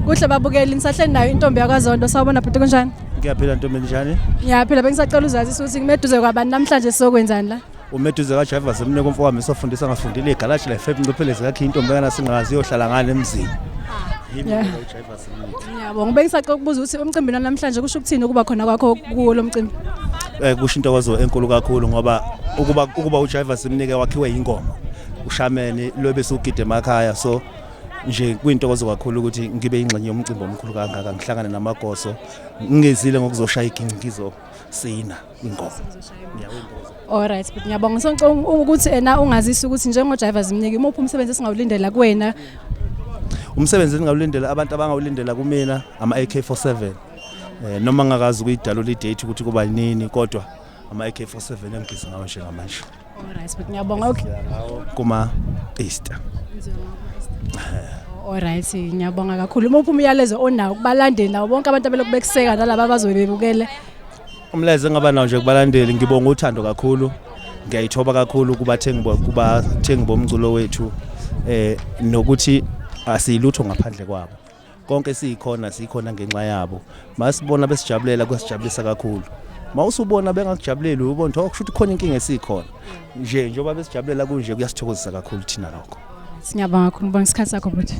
Kuhle babukeli, nisahleli nayo intombi yakwaZondo. Sawubona bhuti, kunjani? Ngiyaphila ntombi, njani? Ngiyaphila, bengisacela uzazise ukuthi ngimeduze kwabani namhlanje, sizokwenzani la? Umeduze kaJiva Zimnike, umfowami, sofundisa ngafundile igalaji la efeb nciphelezi kakhe intombi kana singazi iyohlala ngale emzini. Yimi lo Jiva Zimnike. Ngiyabonga. Bengisacela ukubuza ukuthi umcimbi namhlanje kusho ukuthini ukuba khona kwakho kuwo lo mcimbi? Kusho intokozo enkulu kakhulu ngoba ukuba uJiva Zimnike wakhiwe ingoma. Ushameni lo bese ugide emakhaya, so nje kuyintokozo kakhulu ukuthi ngibe ingxenye yomcimbi omkhulu kangaka, ngihlangane namagoso, ngingezile ngokuzoshaya iginci, ngizosina ingoma. Alright, but ngiyabonga. So ngicela ukuthi ena ungazisa ukuthi njengoJiva Zimnike, imuphi umsebenzi esingawulindela kuwena? Umsebenzi engingawulindela, abantu abangawulindela kumina, ama AK47. Noma ngakazi ukuyidalula idate ukuthi kuba nini, kodwa ama AK47 engigiza ngawo njengamanje. Alright, but ngiyabonga. Okay. Kuma Easter. Alright, ngiyabonga kakhulu. Imuphi umyalezo onawo kubalandeli nawo bonke abantu abelokhu bekuseka nalaba abazobe bebukele? Umlayezo engaba nawo nje kubalandeli, ngibonga uthando kakhulu. Ngiyayithoba kakhulu kubathengi bomculo wethu, nokuthi asiyilutho ngaphandle kwabo. Konke siyikhona, siyikhona ngenxa yabo. Masibona besijabulela, kuyasijabulisa kakhulu. Mawusubona bengakujabuleli, ubona ukuthi kusho ukuthi khona inkinga esikhona. Nje njengoba besijabulela kunje, kuyasithokozisa kakhulu thina lokho. Siyabonga kakhulu, ngibonga isikhathi sakho bhuti.